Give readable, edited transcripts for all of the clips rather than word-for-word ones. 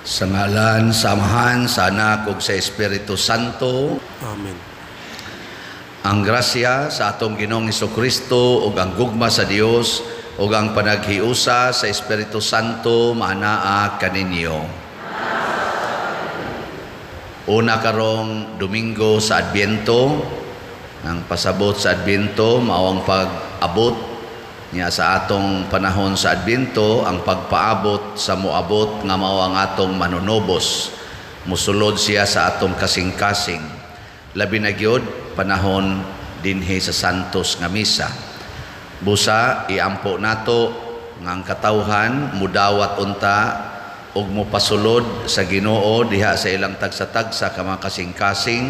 Sa ngalan sa Amahan, sa Anak ug sa Espiritu Santo. Amen. Ang grasya sa atong Ginoong Kristo ug ang gugma sa Dios ug ang panaghiusa sa Espiritu Santo maanaa kaninyo. Una karong Domingo sa Adbyento, ang pasabot sa Adbyento mao ang pag-abot niya sa atong panahon sa Adbyento, ang pagpaabot sa moabot nga mao ang atong manunubos. Musulod siya sa atong kasing-kasing. Labi na gyud panahon dinhi sa Santos nga misa. Busa iampo nato nga ang katawhan mudawat unta ug mopasulod sa Ginoo diha sa ilang tagsa-tagsa ka mga kasing-kasing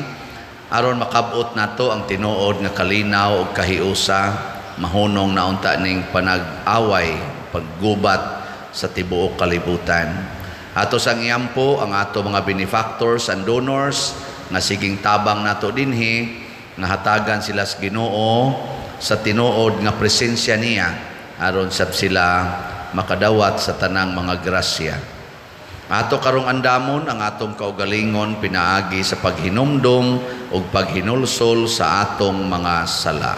aron makab-ot nato ang tinuod nga kalinaw ug kahiusa, mahunong na unta ning panag-away, paggubat sa tibuok kalibutan. Ato sang iampo ang ato mga benefactors and donors nga siging tabang nato dinhi, nga hatagan sila sa Ginoo sa tinuod nga presensya niya aron sab sila makadawat sa tanang mga grasya. Ato karong andamon ang atong kaugalingon pinaagi sa paghinumdom ug paghinulsol sa atong mga sala.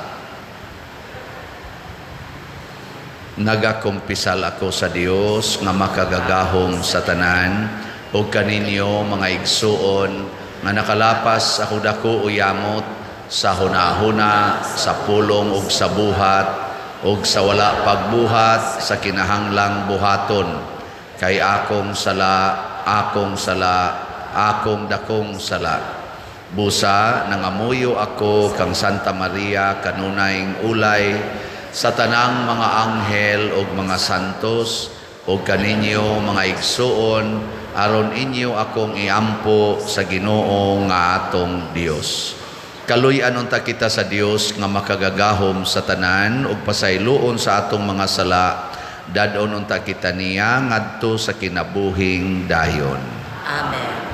Nagakumpisal ako sa Dios nga makagagahom sa tanan ug kaninyo mga igsuon nga nakalapas ako dako o yamot sa hunahuna, sa pulong ug sa buhat ug sa wala pagbuhat sa kinahanglang buhaton, kay akong sala, akong sala, akong dakong sala. Busa nangamuyo ako kang Santa Maria kanunayng ulay sa tanang mga anghel ug mga santos ug kaninyo mga igsuon aron inyo akong iampo sa Ginoo nga atong Dios. Kaluy-an unta kita sa Dios nga makagagahom sa tanan ug pasayloon sa atong mga sala, dad-on unta kita niya ngadto sa kinabuhing dayon. Amen.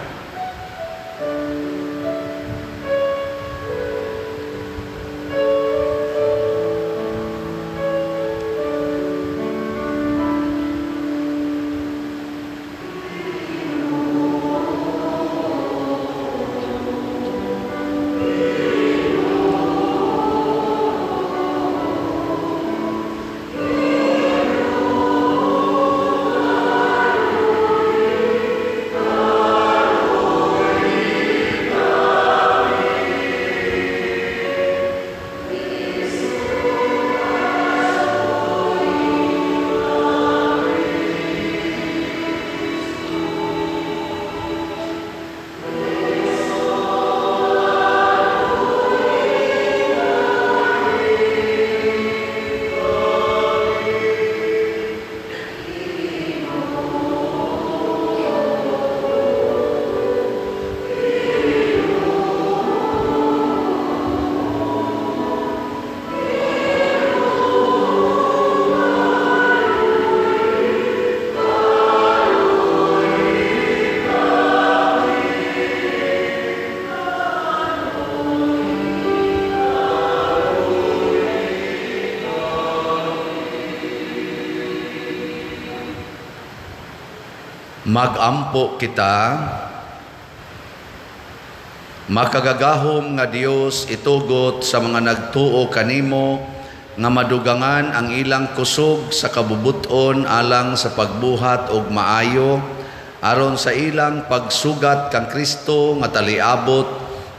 Magampo kita. Makagagahom nga Dios, itugot sa mga nagtuo kanimo nga madugangan ang ilang kusog sa kabubuton alang sa pagbuhat og maayo aron sa ilang pagsugat kang Kristo nga taliabot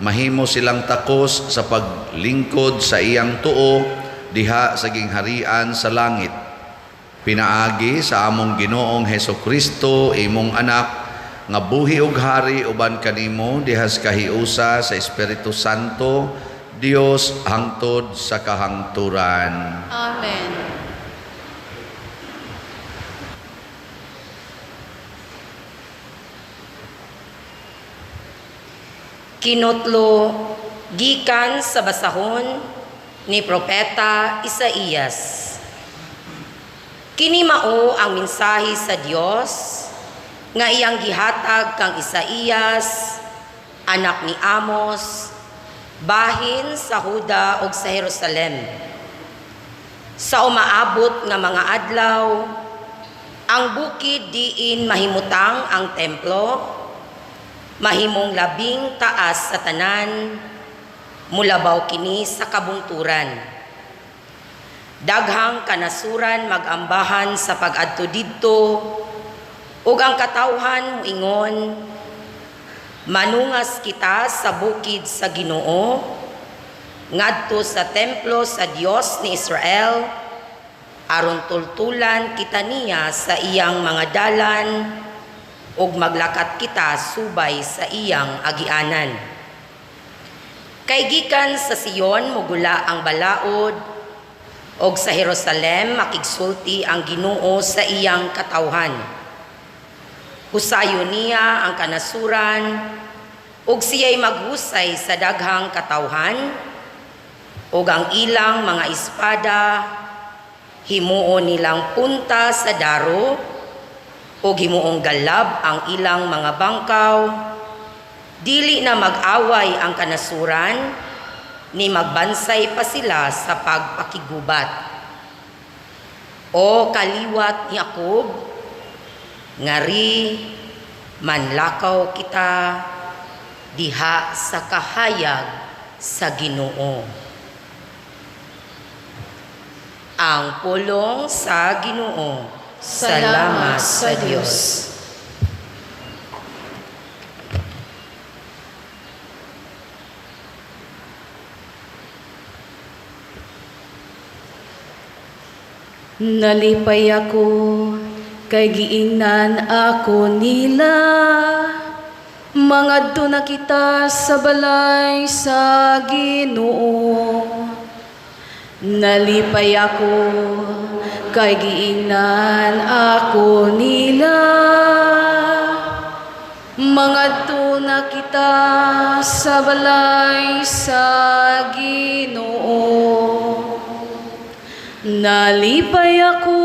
mahimo silang takos sa paglingkod sa iyang tuo diha sa gingharian sa langit. Pinaagi sa among Ginoong Heso Kristo, imong anak, nga buhi og hari uban kanimo diha sa kahiusa sa Espiritu Santo, Dios hangtod sa kahangturan. Amen. Kinutlo gikan sa basahon ni Propeta Isaías. Kini mao ang mensahe sa Dios nga iyang gihatag kang Isaías, anak ni Amos, bahin sa Huda ug sa Jerusalem. Sa umaabot nga mga adlaw, Ang bukid diin mahimutang ang templo, mahimong labing taas sa tanan, mulabaw kini sa kabungturan. Daghang kanasuran magambahan sa pag-adto didto, ug ang katawhan moingon, manungas kita sa bukid sa Ginoo, ngadto sa templo sa Dios ni Israel, aron tultulan kita niya sa iyang mga dalan, ug maglakat kita subay sa iyang agianan. Kay gikan sa Sion mogula ang balaod, ug sa Jerusalem makigsulti ang Ginoo sa iyang katawhan. Husayon niya ang kanasuran, ug siya'y maghusay sa daghang katawhan, ug ang ilang mga espada himuon nilang punta sa daro, ug himuong galab ang ilang mga bangkaw. Dili na mag-away ang kanasuran, ni magbansay pa sila sa pagpakigubat. O kaliwat ni Jacob, ngari manlakaw kita diha sa kahayag sa Ginoo. Ang pulong sa Ginoo. Salamat sa Dios. Nalipay ako kay giingnan ako nila, mangadto na kita sa balay sa Ginoo. Nalipay ako kay giingnan ako nila, mangadto na kita sa balay sa Ginoo. Nalipay ako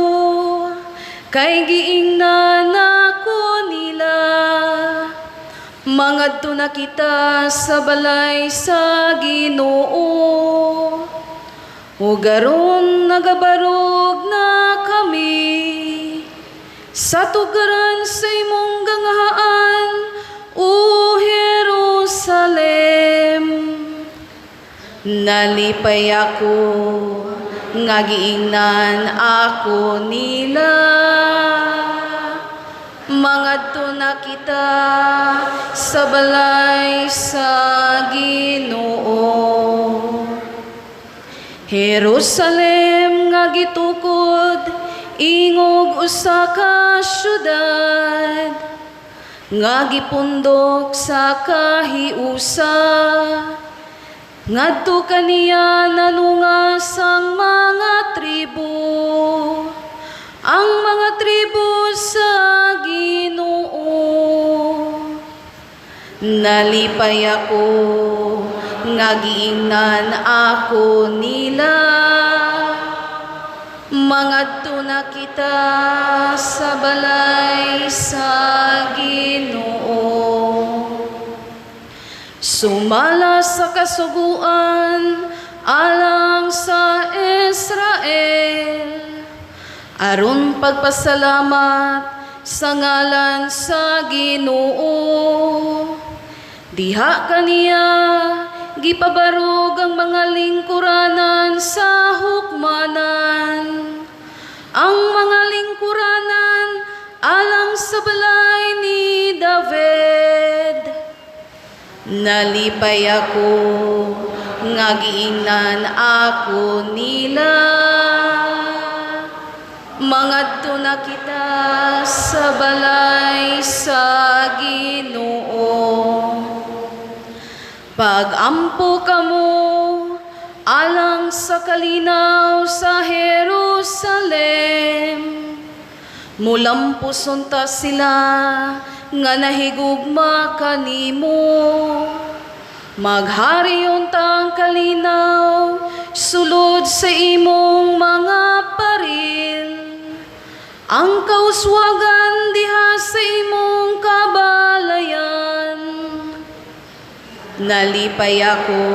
kay giingnan ako nila, mangadto na kita sa balay sa Ginoo. Ug aron nagabarog na kami sa tugaran sa imong ganghaan, O Jerusalem. Nalipay ako nga giingnan ako nila, mangadto na kita sa balay sa Ginoo. Jerusalem nga gitukod ingog usa ka syudad, nga gipundok sa kahiusa. Ngadto kaniya nanungas ang mga tribo, ang mga tribo sa Ginoo. Nalipay ako nga giingnan ako nila, mangadto na kita sa balay sa Ginoo. Sumala sa kasuguan alang sa Israel, aron pagpasalamat sa ngalan sa Ginoo. Diha kaniya gipabarog ang mga lingkuranan sa hukmanan, ang mga lingkuranan alang sa balay ni David. Nalipay ako nga giingnan ako nila, mangadto na kita sa balay sa Ginoo. Pagampo kamo alang sa kalinaw sa Jerusalem, mulampos unta sila nga nahigugma kanimo. Maghari unta ang kalinaw sulod sa imong mga paril, ang kauswagan diha sa imong kabalayan. Nalipay ako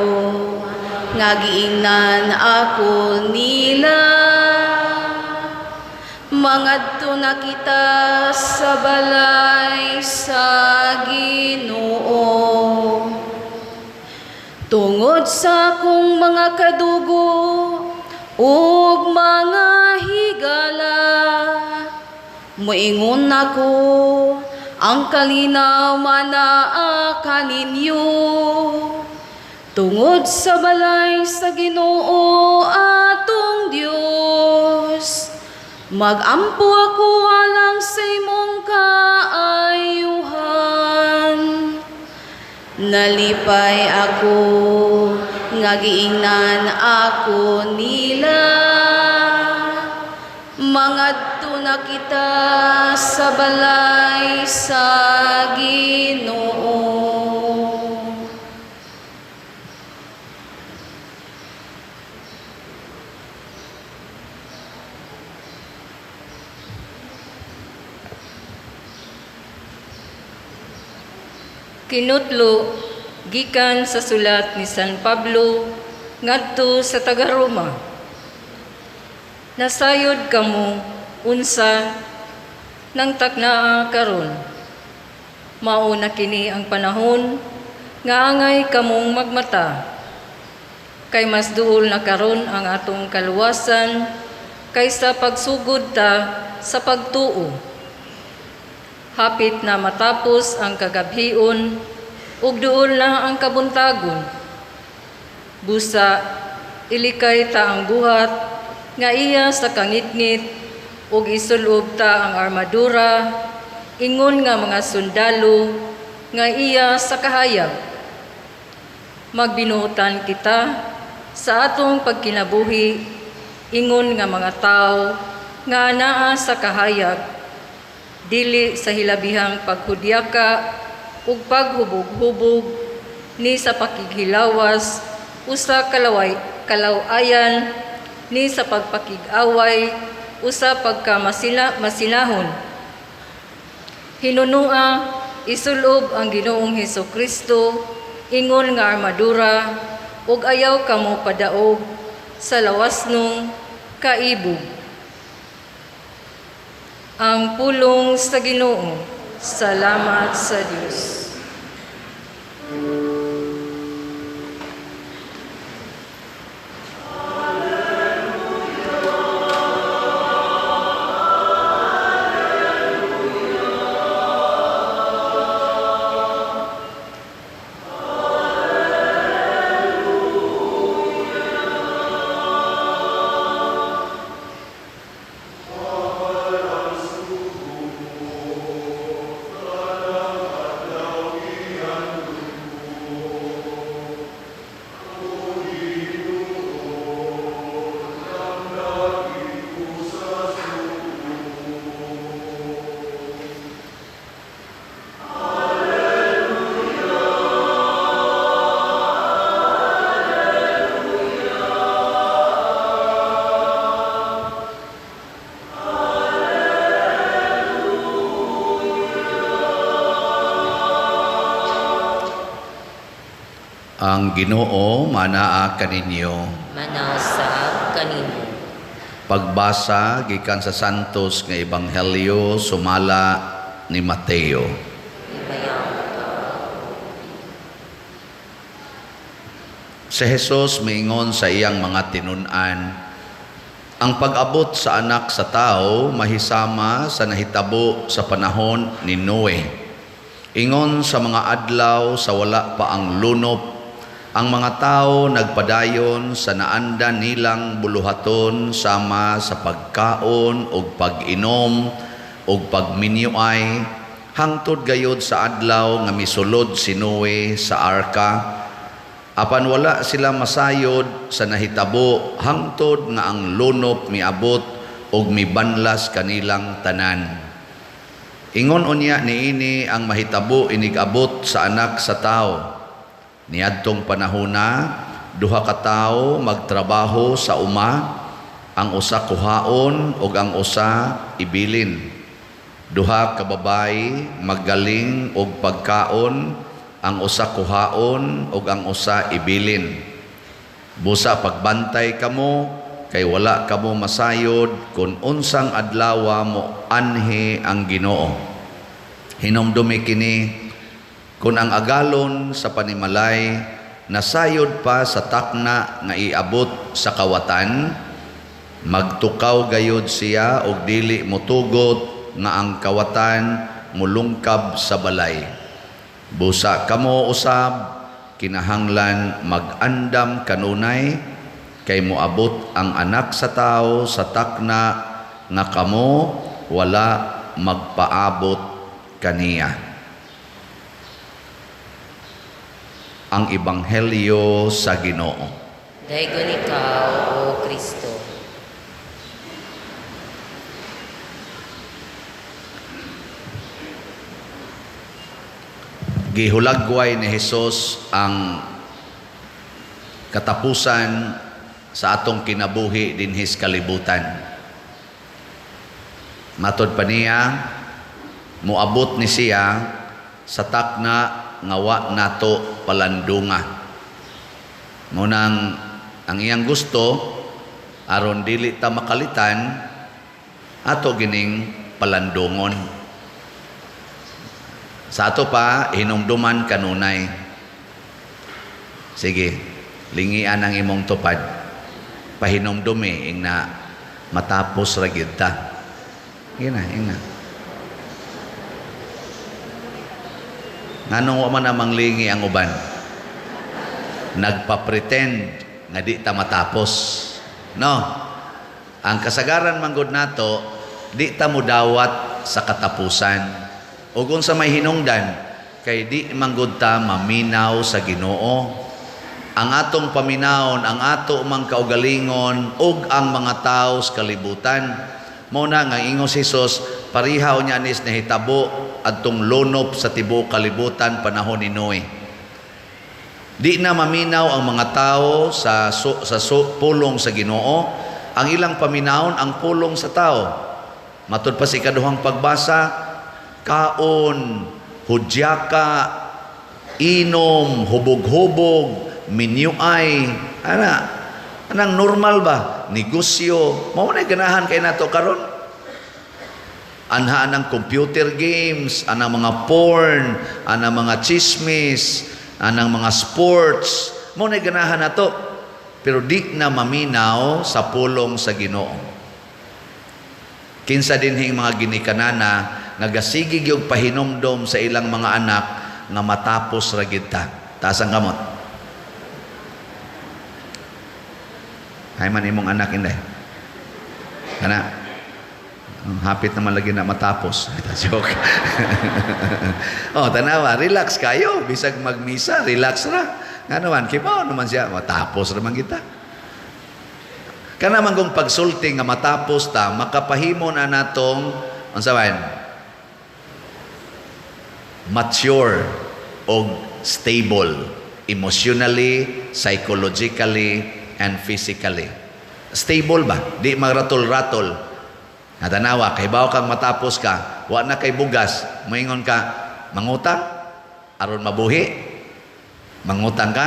nga giingnan ako nila, Mangadto na kita sa balay sa Ginoo. Tungod sa akong mga kadugo ug mga higala, moingon ako, ang kalinaw manaa kaninyo. Tungod sa balay sa Ginoo atong Dios, magampo ako alang sa imong kaayuhan. Nalipay ako nga giingnan ako nila. Mangadto na kita sa balay sa Ginoo. Kinutlo gikan sa sulat ni San Pablo ngadto sa taga-Roma. Nasayod kamo unsa nang taknaa karon. Mao na kini ang panahon nga angay kamong magmata. Kay mas duol na karon ang atong kaluwasan kaysa pagsugod ta sa pagtuo. Hapit na matapos ang kagabhion ug duol na ang kabuntagon. Busa ilikay ta ang buhat nga iya sa kangitngit ug isulob ta ang armadura ingon nga mga sundalo nga iya sa kahayag. Magbinuotan kita sa atong pagkinabuhi ingon nga mga tawo nga anaa sa kahayag, dili sa hilabihang paghudyaka ug paghubog-hubog ni sa pakighilawas usa kalaw-ayan ni sa pagpakig-away usa pagkamasinahon. Hinunua isulob ang Ginoong Hesukristo ingon nga armadura ug ayaw kamo padaog sa lawasnong kaibog. Ang pulong sa Ginoo. Salamat sa Dios. Ang Ginoo manaa kaninyo. Manasa kanimo. Pagbasa gikan sa Santos nga Ebanghelyo sumala ni Mateo. Si Jesus miingon sa iyang mga tinun-an, ang pag-abot sa anak sa tao mahisama sa nahitabo sa panahon ni Noe. Ingon sa mga adlaw sa wala pa ang lunop, ang mga tao nagpadayon sa naanda nilang buluhaton sama sa pagkaon ug pag-inom ug pagminyuay hangtod gayod sa adlaw nga misulod si Noe sa arka. Apan wala sila masayod sa nahitabo hangtod nga ang lunop miabot ug mibanlas kanilang tanan. Ingon unya niini ang mahitabo inig-abot sa anak sa tao. Niadtong panahona, duha ka tawo magtrabaho sa uma, ang usa kuhaon ug ang usa ibilin. Duha ka babayi maggaling og pagkaon, ang usa kuhaon ug ang usa ibilin. Busa pagbantay kamo, kay wala kamo masayod kung unsang adlawa mo anhi ang Ginoo. Hinumdumi kini, kung ang agalon sa panimalay nasayod pa sa takna nga iabot sa kawatan, magtukaw gayod siya og dili motugot nga ang kawatan mulungkab sa balay. Busa kamo usab kinahanglan mag-andam kanunay, kay moabot ang anak sa tao sa takna nga kamo wala magpaabot kaniya. Ang Ebanghelyo sa Ginoo. Daygon ikaw, O Kristo. Gihulagway ni Hesus ang katapusan sa atong kinabuhi dinhis kalibutan. Matod pa niya, moabot ni siya sa takna nga wa nato palandunga. Munang ang iyang gusto aron dili ta makalitan, ato gining palandungon. Sa ato pa hinumduman kanunay. Sige, lingian ang imong tupad. Pahinumdumi ing na matapos ra gyud ta. Ina, ina. Nganong wa man amang lingi ang uban? Nagpa-pretend nga di ta matapos. No. Ang kasagaran manggod nato, di ta mudawat sa katapusan. Ug unsa may hinungdan, kay di manggod ta maminaw sa Ginoo. Ang atong paminawon, ang ato mang kaugalingon ug ang mga tawo sa kalibutan. Mao na nga ingon si Hesus, parihaw niya anis nahitabo adtong lonop sa tibuok kalibutan panahon ni Noe. Di na maminaw ang mga tao sa pulong sa Ginoo. Ang ilang paminawon ang pulong sa tao. Matud pa sa ikaduhang pagbasa, kaon, hudyaka, inom, hubog-hubog, minyuay, ana, anang normal ba? Negosyo, mao na ganahan kay nato karon. Anha anang computer games, anang mga porn, anang mga chismis, anang mga sports, mao na ganahan nato. Pero di na maminaw sa pulong sa Ginoo. Kinsa dinhing mga ginikanana nagasigi gyud pahinumdom sa ilang mga anak nga matapos ra gyud ta. Taas ang kamot. Hay man imong anak inday. Kana hapit naman lagi na matapos. Joke. Oh, tanawa, relax kayo bisag magmisa, relax ra. Ngano man kibaw naman siya matapos ra man kita. Kana man kung pagsulti nga matapos ta, makapahimo na natong unsa man? Mature og stable emotionally, psychologically, and physically. Stable ba? Di magratol-ratol. Natanawa, kay bawo kang matapos ka, wa na kay bugas, moingon ka, mangutang aron mabuhi. Mangutang ka?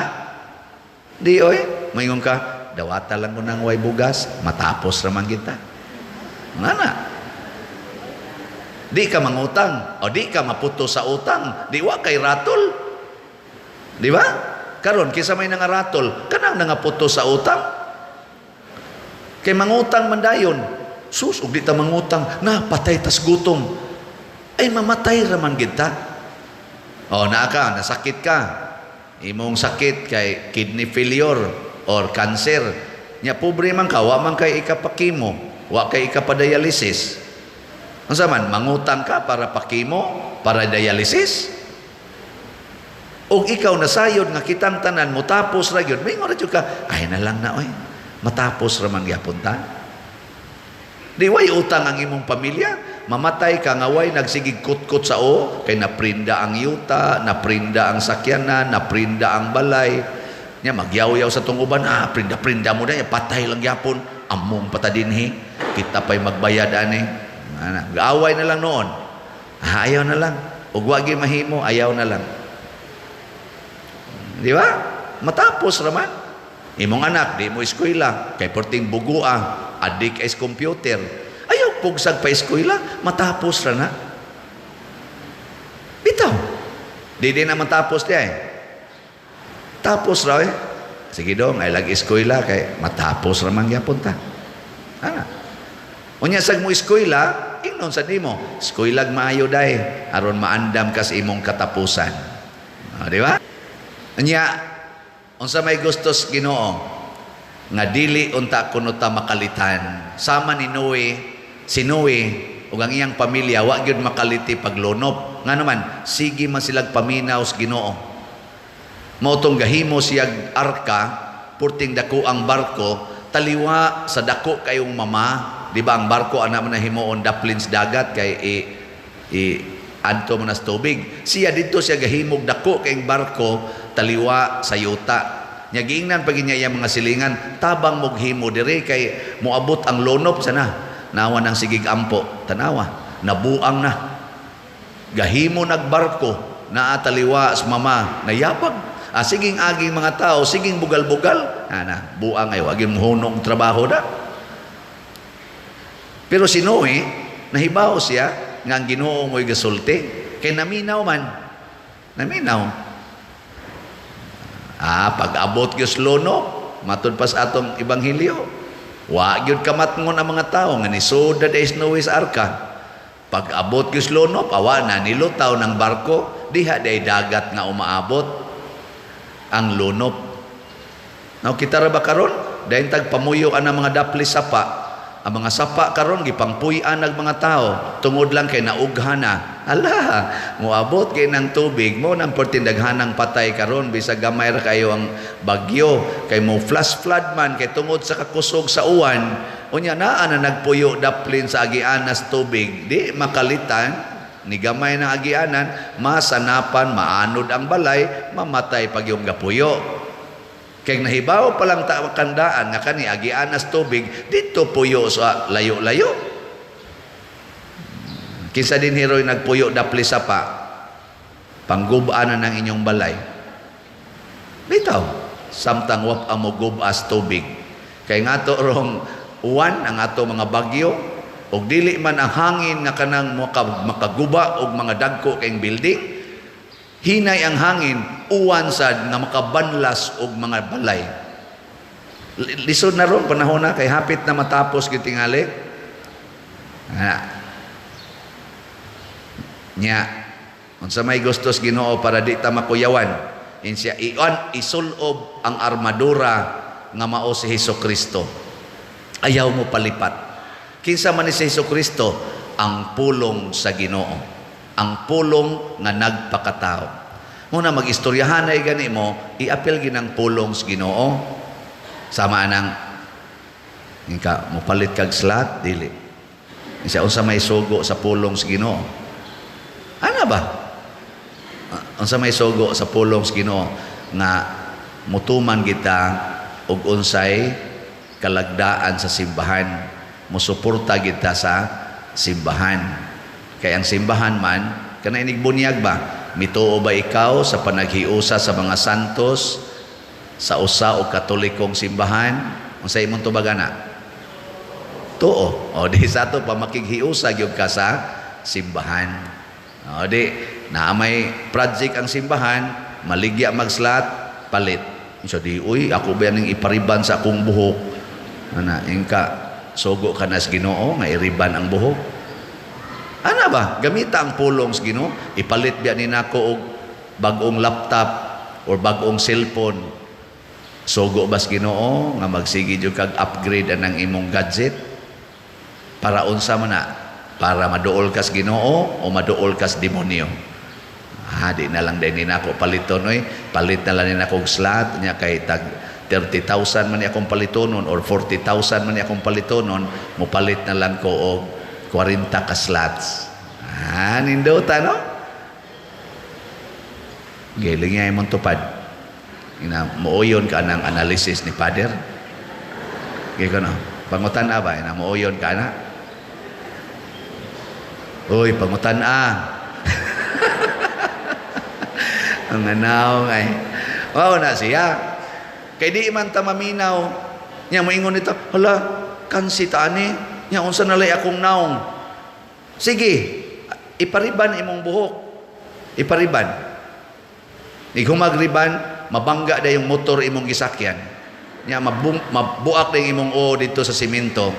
Di oy, moingon ka, dawata lang ko nang way bugas, matapos ra man kita. Ngana. Di ka mangutang o di ka maputo sa utang, di wa kay ratol. Di ba? Karon kinsa may nangaratol, kanang nangaputo sa utang. Kay mangutang man dayon. Sus, ug di ta mangutang, na patay tas gutom. Ay mamatay ra man gid ta. O naa ka, nasakit ka. Imong sakit kay kidney failure or cancer. Nya pobre man ka, wa man kay ikapakimo, wa kay ikapadialysis. Unsa man, mangutang ka para pakimo, para dialysis? Og ikaw nasayod nga kitang tanan mo tapos ra gyud, mingon ra gyud ka, ay na lang na oy, matapos ra man gyapon ta. Di way utang ang imong pamilya, mamatay ka nga way nagsigig kutkot sa o, kay naprinda ang yuta, naprinda ang sakyanan, naprinda ang balay. Nya magyaw-yaw sa tong uban, prinda-prinda mo na, patay lang gyapon, among patadinhi, kita pa'y magbayad ani. Ana, away na lang noon. Ayaw na lang. Ug wa gyud mahimo, ayaw na lang. Di ba? Matapos raman. Imong anak di mo eskwela kay perting bugua, adik is computer. Ayaw pugsag pa eskwela, matapos ra na. Bitaw. Di din na matapos diay. Tapos ra eh. Sige dong, ay lag eskwela kay matapos ra man gyapon ta. Ana. Unya sag mo eskwela, ingnon sa nimo, eskwela maayo day aron maandam kas imong katapusan. Ah, di ba? Unya unsa may gustos Ginoo nga dili unta kuno ta makalitan. Sama ni Noe, si Noe ug ang iyang pamilya wa gyud makaliti paglunop. Ngano man, sige man silag paminaw sa Ginoo. Mao tong gahimo siyag arka, purting dako ang barko, taliwa sa dako kayong mama, di ba ang barko ana man himuon daplin sa dagat kay i adto man sa tubig. Siya dito siya gahimog dako kayong barko taliwa sa yuta. Nya giingnan pag niya iyang mga silingan, tabang moghimo diri kay moabot ang lonop sana. Nawa nang sigig ampo, tanawa, nabuang na. Gahimo nagbarko naa taliwa sa mama, nayabag. Ah, siging aging mga tao, siging bugal-bugal. Ana, buang ay wagin mohunong trabaho da. Pero si Noe, nahibaw siya nga ang Ginoo mo'y gasulti. Kay naminaw man. Naminaw. Ah, pag-abot gyud sa matud pa sa atong ebanghelyo, wa gyud kamatngon ang mga tao nga nisud na si Noe sa arka. Pag-abot gyud sa lunop, awa na nilutaw ng barko, diha day dagat nga umaabot ang lunop. Now kita ra ba karon? Dayon tag pamuyo ang mga dapli sapa. Ang mga sapa karon gipangpuy-an ng mga tao tungod lang kay naugha na. Ala, moabot kay ng tubig mo nang pertindaghanang patay karon bisag gamay ra kayo ang bagyo kay mo flash flood man kay tungod sa kakusog sa uwan. Unya naa na nagpuyo daplin sa agianas tubig, di makalitan ni gamay na agianan, masanapan, maanod ang balay, mamatay pag yung gapuyo. Kay nahibaw pa lang ta kandaan nga kani agianas tubig, dito puyo sa layo-layo. Kinsa din heroy nagpuyo dapli sapa, panggub-an na ng inyong balay. Bitaw, samtang wap ang mogub-as tubig. Kay nga to rong uwan ang ato mga bagyo, og dili man ang hangin nga kanang makaguba og mga dagko kayong building, hinay ang hangin, uwan sad nga makabanlas og mga balay. Lisod na ron panahon na kay hapit na matapos gyud tingali. Nya unsa may gustos Ginoo para di ta makuyawan, insiya ion isulob ang armadura nga mao si Hesukristo. Ayaw mo palipat. Kinsa man ni si Hesukristo? Ang pulong sa Ginoo. Ang pulong nga nagpakatao. Muna mag-istoryahan ay gani mo, iapil ginang pulong sa Ginoo. Sama anang inka mopalit kag slot dili. Isa unsa may sugo sa pulong sa Ginoo. Ana ba? Unsa may sugo sa pulong sa Ginoo nga mutuman kita og unsay kalagdaan sa simbahan, musuporta kita sa simbahan. Kay ang simbahan man kana inig bunyag ba? Mituo ba ikaw sa panaghiusa sa mga santos sa usa o katolikong simbahan? Unsa imong tubag ana? Tuo. O di sa ato pa makighiusa gyud ka sa simbahan. O di naa may project ang simbahan, maligya magslat, palit. So di uy, ako ba ning ipariban sa akong buhok? Ana ingka sugo ka na sa Ginoo nga iriban ang buhok. Ana ba? Gamita ang pulong sa Ginoo, ipalit biya ni nako og bag-ong laptop or bag-ong cellphone. Sugo ba sa Ginoo nga magsige jud kag upgrade anang imong gadget? Para unsa man na? Para maduol kas Ginoo o maduol kas demonyo? Ah, di na lang din ni nako paliton oy, palit na lang ni nako og slot nya kay tag 30,000 man ni akong palitonon or 40,000 man ni akong palitonon, mopalit na lang ko og 40 ka slots. Ah, nindota no? Giling niya imong tupad. Ina mooyon ka nang analysis ni Father. Giko no. Pangutan-a ba? Ina mooyon ka na. Uy, pangutan-a. Ang anaw ay. Mao na siya. Kay di man ta maminaw. Nya moingon nito, hala, kansi ta ani. Nya unsa na lay akong naong. Sige, ipariban imong buhok. Ipariban. Ighumag riban, mabangga da yung motor imong gisakyan. Nya mabuak da yung imong o dito sa simento.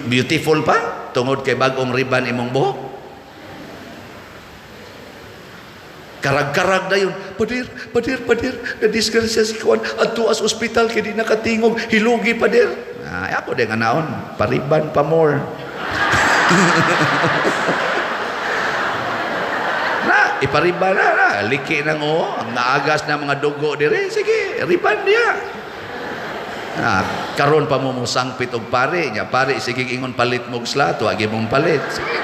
Beautiful pa tungod kay bag-ong riban imong buhok. Karag-karag na yun. Padir, padir, padir. Nadisgrasya si Juan. Adto as ospital kay di nakatingog. Hilugi, padir. Ay, ako din anaon. Pariban pa more. Na, ipariban na, na. Liki ng o. Ang naagas na mga dugo dire. Sige, riban niya. Na, karon pa mo mosangpit og pare. Nya, pare, sige ingon palit mo og slato. Agi mong palit. Sige.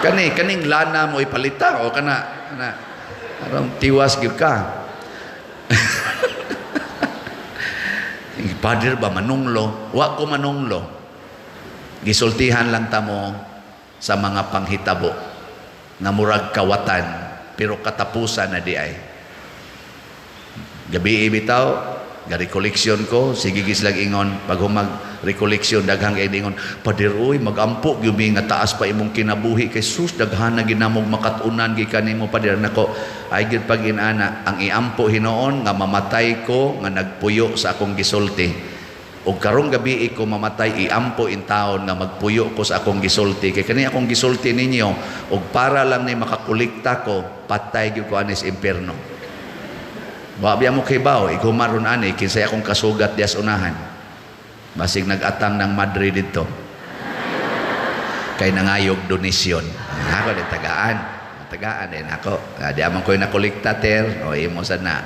Kani, kaning lana mo ipalita. O kana, kana. Aron tiwas gyud ka. Pader ba manunglo? Wa ko manunglo. Gisultihan lang ta mo sa mga panghitabo nga murag kawatan pero katapusan na di ay. Gabi bitaw, ga-recollection ko, sige gislag ingon, pag humag recollection daghang kay ingon, pader oy magampo gyud mi nga taas pa imong kinabuhi kay sus daghan na ginamog makat-unan gikan nimo pader nako. Ay gyud pag inana ang iampo hinuon nga mamatay ko nga nagpuyo sa akong gisulti. Og karong gabi ko mamatay iampo in taon nga magpuyo ko sa akong gisulti kay kani akong gisulti ninyo og para lang ni makakolekta ko patay gyud ko anis impierno. Wa biya mo kibaw igumaron ani kinsay akong kasugat dias unahan. Basig nag-atang ng madre didto. Kay nangayog donasyon. Ako din tagaan. Tagaan din ako. Di amang ko'y nakolekta ter o imo sad na.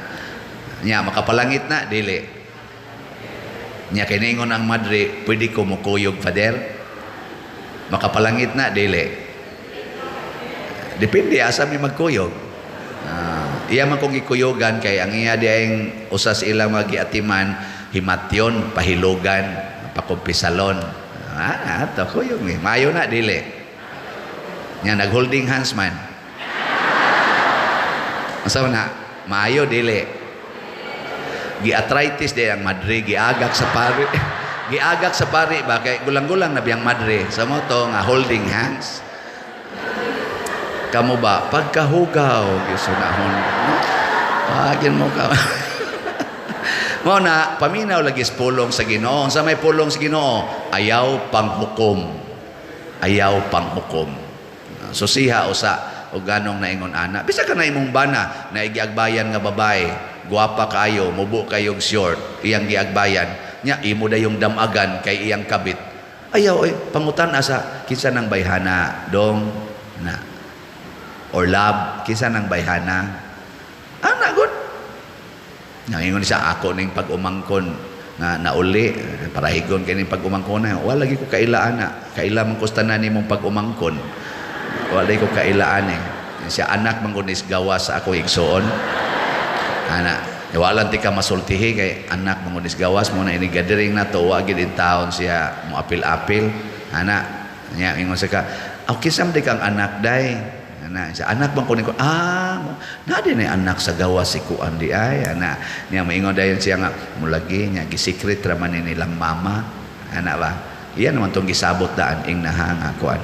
Nya makapalangit na dili. Nya kay ningon ang madre, pwede ko mukuyog father? Makapalangit na dili. Depende asa mi magkuyog. Iya man kong gikuyogan kay ang iya diayng usas ilang mga giatiman himatyon, pahilugan, pakumpisalon. Ato kuyog ni. Maayo na dili. Nya nag-holding hands man. Asa man na? Maayo dili. Gi-arthritis di ang madre, giagak sa pari. Giagak sa pari ba kay gulang-gulang na biyang madre. Sa mo to nga holding hands. Kamo ba pagkahugaw gisunahon. Pagin mo ka. Mao na paminaw lagi sa pulong sa Ginoo. Sa may pulong sa Ginoo, ayaw panghukom. Ayaw panghukom. Susiha usa og ganong naingon ana. Bisa ka na imong bana na igiagbayan nga babae, guwapa kaayo, mubo kayog short, iyang giagbayan. Nya imo dayong damagan kay iyang kabit. Ayaw oy, pangutan asa kinsa nang bayhana dong na. Or love, kinsa nang bayhana. Ana gud. Nangingon siya ako ning pag-umangkon nga nauli parahigon kay ning pag-umangkon na. Wala lagi ko kaila ana. Kaila man ko sa tanan nimong pag-umangkon. Wala ko kailaan eh. Siya anak man ko nis gawa sa ako igsoon. Ana, wala ti ka masultihi kay anak man ko nis gawas mo na ini gathering na to wa gid in taon siya mo apil-apil. Ana, nya ingon sa ka, okay sam di kang anak day. Ana, siya anak man ko ni ko, na din ay anak sa gawas si kuan di ay. Ana, niya maingon dayon siya nga mulagi niya gisikret ra man ni nilang mama. Ana ba? Iya naman tong gisabot daan ing nahanga kuan.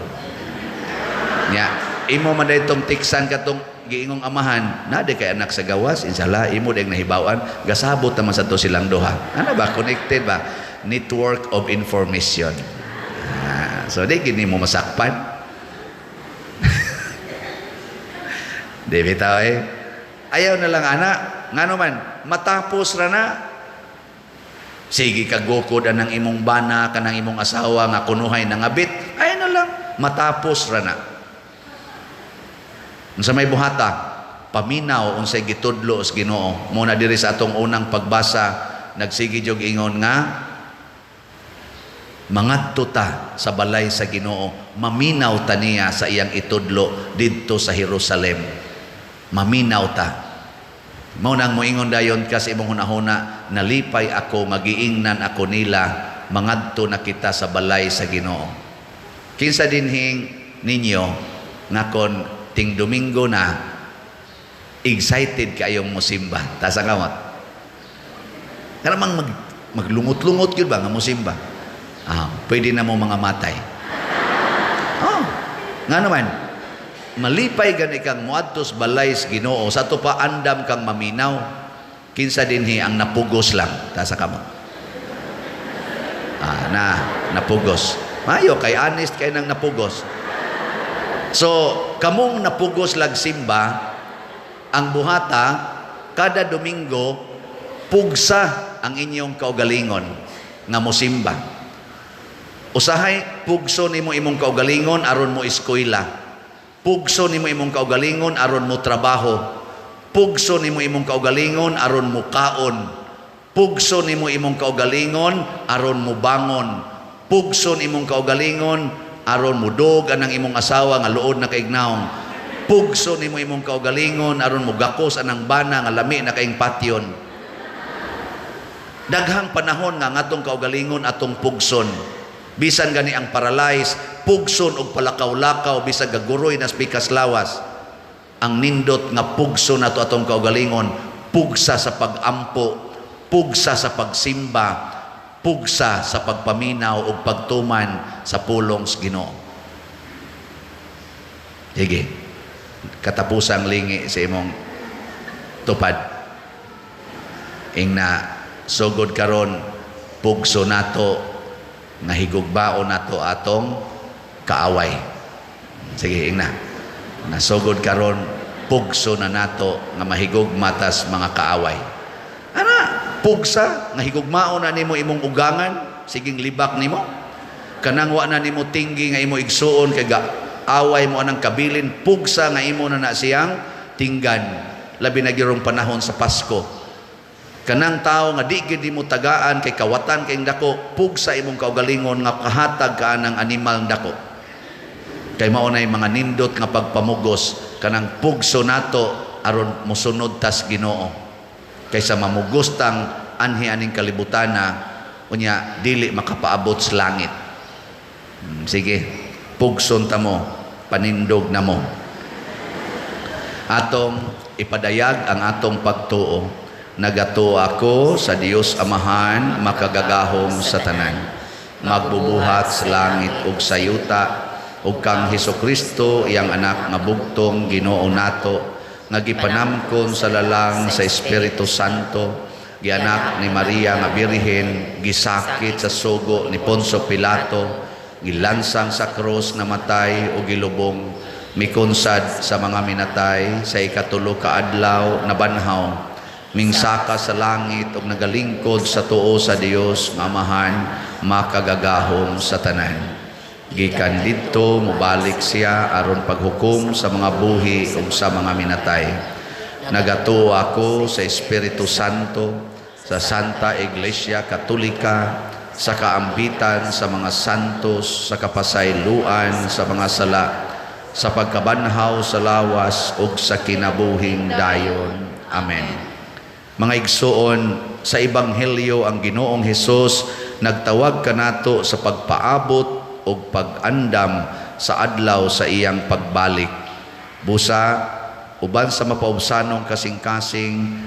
Nya, imo man daytong tiksan katong giingong amahan, na di kay anak sa gawas, inshallah imo dayong nahibaw-an, gasabot naman sa to silang duha. Ano ba connected ba? Network of information. So di gini mo masakpan. Di bitaw eh. Ayaw na lang ana, ngano man matapos ra na. Sige kagukod anang imong bana kanang imong asawa nga kunuhay nangabit, ayaw na lang matapos ra na. Unsa may buhata, paminaw unsay gitudlo sa Ginoo. Muna diri sa atong unang pagbasa, nagsige jog ingon nga mangadto ta sa balay sa Ginoo, maminaw ta niya sa iyang itudlo didto sa Jerusalem. Maminaw ta. Mao nang moingon dayon ka sa imong hunahuna, nalipay ako nga giingnan ako nila, mangadto na kita sa balay sa Ginoo. Kinsa dinhing ninyo nga kon ting Domingo na excited kayong mosimba? Taas ang kamot. Kana mang maglungot-lungot gyud ba nga mosimba. Ah, pwede na mo mga matay. Oh, nga naman, malipay gani kang muadto sa balay sa Ginoo, sa ato pa andam kang maminaw. Kinsa dinhi ang napugos lang taas kamot? Ah, na napugos. Mayo kay honest kay nang napugos. So, kamong napugos lag simba, ang buhata kada Domingo pugsa ang inyong kaugalingon nga mosimba. Usahay pugso nimo imong kaugalingon aron mo eskwela. Pugso nimo imong kaugalingon aron mo trabaho. Pugso nimo imong kaugalingon aron mo kaon. Pugso nimo imong kaugalingon aron mo bangon. Pugso nimong kaugalingon aron mo dog anang imong asawa nga luod na kaig nawong. Pugso nimo imong kaugalingon aron mo gakos anang bana nga lami na kaing patyon. Daghang panahon nga ngatong kaugalingon atong pugson. Bisan gani ang paralyze, pugson og palakaw-lakaw bisag gaguroy na pikas lawas. Ang nindot nga pugso nato atong kaugalingon, pugsa sa pag-ampo, pugsa sa pagsimba, pugsa sa pagpaminaw ug pagtuman sa pulong sa Ginoo. Sige. Katapusang lingi sa imong tupad. Ingna sugod karon pugso nato nga higugbaon nato atong kaaway. Sige, ingna. Nasugod karon pugso na nato nga mahigugma tas mga kaaway. Ana, pugsa nga higugmaon na nimo imong ugangan, siging libak nimo. Kanang wa na nimo tinggi nga imo igsuon kay away mo anang kabilin, pugsa nga imo na na siyang tinggan. Labi na gyud panahon sa Pasko. Kanang tao nga di gid nimo tagaan kay kawatan kay dako, pugsa imong kaugalingon nga kahatag ka anang animal dako. Kay mao nay mga nindot nga pagpamugos kanang pugso nato aron mosunod tas Ginoo. Kaysa mamugostang anhi aning kalibutana unya dili makapaabot sa langit. Sige, pugson ta mo, panindog na mo. Atong ipadayag ang atong pagtuo. Nagatuo ako sa Dios Amahan, makagagahom sa tanan, magbubuhat sa langit ug sa yuta, ug kang Hesukristo iyang anak nga bugtong Ginoo nato, nga gipanamkon sa lalang sa Espiritu Santo, gianak ni Maria nga Birhen, gisakit sa sugo ni Poncio Pilato, gilansang sa krus, namatay ug gilubong, mikonsad sa mga minatay, sa ikatulo ka adlaw nabanhaw, mingsaka sa langit ug nagalingkod sa tuo sa Dios nga Amahan, makagagahom sa tanan. Gikan didto mobalik siya aron paghukom sa mga buhi ug sa mga minatay. Nagatuo ako sa Espiritu Santo, sa Santa Iglesia Katolika, sa kaambitan sa mga santos, sa kapasayloan sa mga sala, sa pagkabanhaw sa lawas ug sa kinabuhing dayon. Amen. Mga igsuon, sa Ebanghelyo ang Ginoong Hesus nagtawag kanato sa pagpaabot ug pag-andam sa adlaw sa iyang pagbalik. Busa, uban sa mapaubsanong kasing-kasing,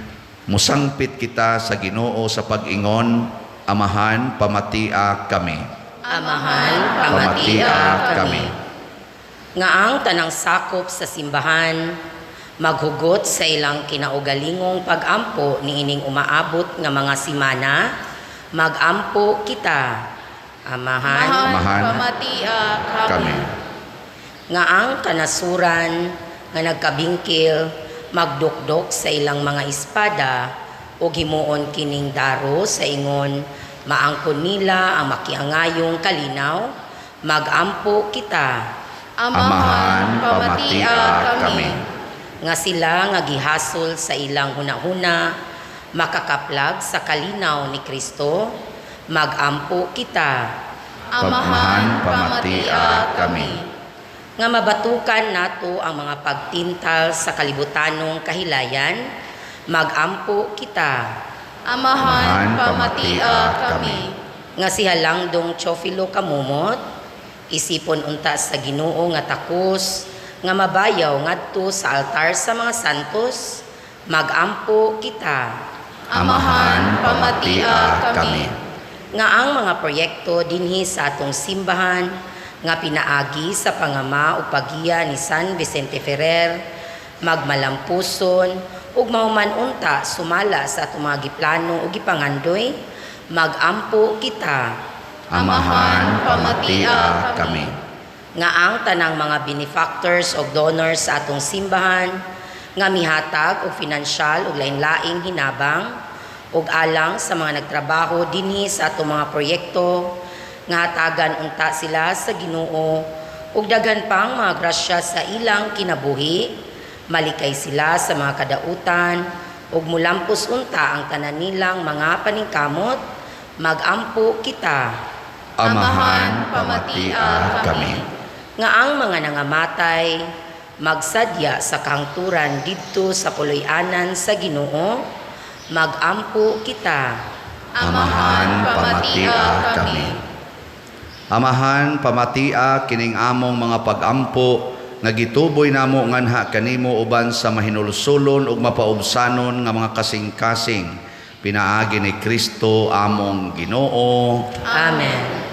musangpit kita sa Ginoo sa pag-ingon, Amahan, pamatia kami. Amahan, pamatia pamatia kami. kami. Nga ang tanang sakop sa simbahan maghugot sa ilang kinaugalingong pag-ampo niining umaabot nga mga simana, magampo kita. Amahan, Amahan, pamatia kami. Kami. Nga ang kanasuran nga nagkabingkil magdukdok sa ilang mga espada ug himuon kining daro sa ingon maangkon nila ang makiangayong kalinaw, magampo kita. Amahan, pamatia kami. Nga sila nga gihasol sa ilang hunahuna makakaplag sa kalinaw ni Kristo, magampo kita. Amahan, pamatia kami. Nga mabatukan nato ang mga pagtintal sa kalibutanong kahilayan, magampo kita. Amahan, pamatia kami. Nga si Halangdong Teofilo Camomot, isipon unta sa Ginoo nga takos, nga mabayaw ngadto sa altar sa mga santos, magampo kita. Amahan, pamatia kami. Nga ang mga proyekto dinhi sa atong simbahan nga pinaagi sa pangama o paggiya ni San Vicente Ferrer magmalampuson ug mahuman unta sumala sa atong mga giplano ug gipangandoy, magampo kita. Amahan, pamatia kami. Nga ang tanang mga benefactors o donors sa atong simbahan nga mihatag og finansyal ug lain-laing hinabang ug alang sa mga nagtrabaho dinhi sa atong mga proyekto nga hatagan unta sila sa Ginoo ug daghan pang mga grasya sa ilang kinabuhi, malikay sila sa mga kadautan ug mulampos unta ang tanan nilang mga paningkamot, magampo kita. Amahan, pamatia kami. Nga ang mga nangamatay magsadya sa kahangturan didto sa puloy-anan sa Ginoo, magampo kita. Amahan, pamatia kami. Amahan, pamatia kining among mga pagampo nga gituboy namo nganha kanimo uban sa mahinulsulon ug mapaubsanon nga mga kasing-kasing pinaagi ni Kristo among Ginoo. Amen.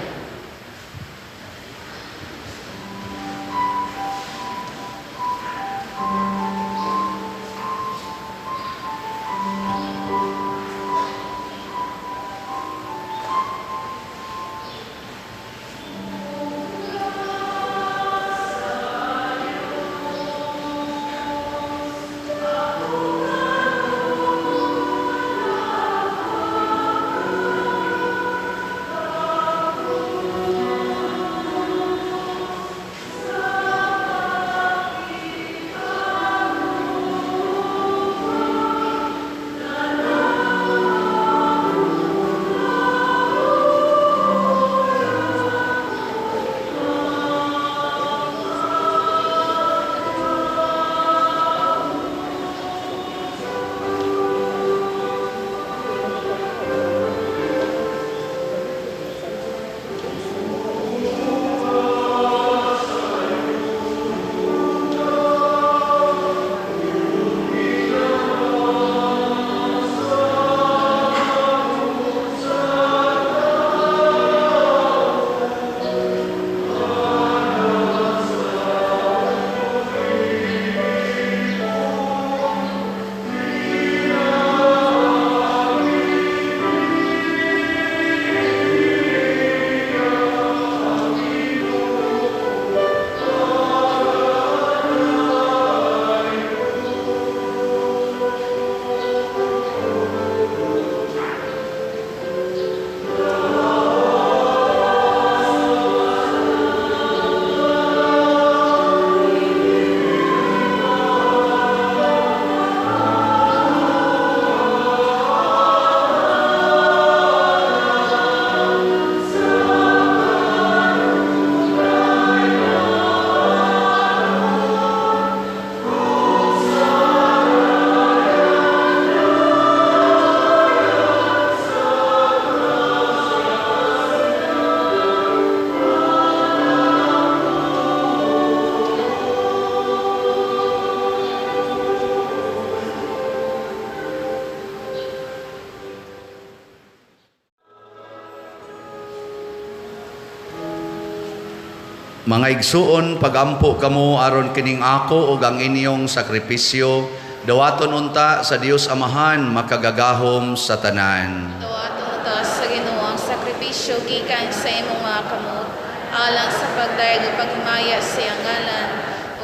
Mga igsuon, pagampo kamo aron kining ako ug ang inyong sakripisyo, dawaton unta sa Dios Amahan makagagahom sa tanan. Dawaton unta sa Ginoo ang sakripisyo gikan sa imong mga kamot, alang sa pagdayeg ug paghimaya sa iyang ngalan,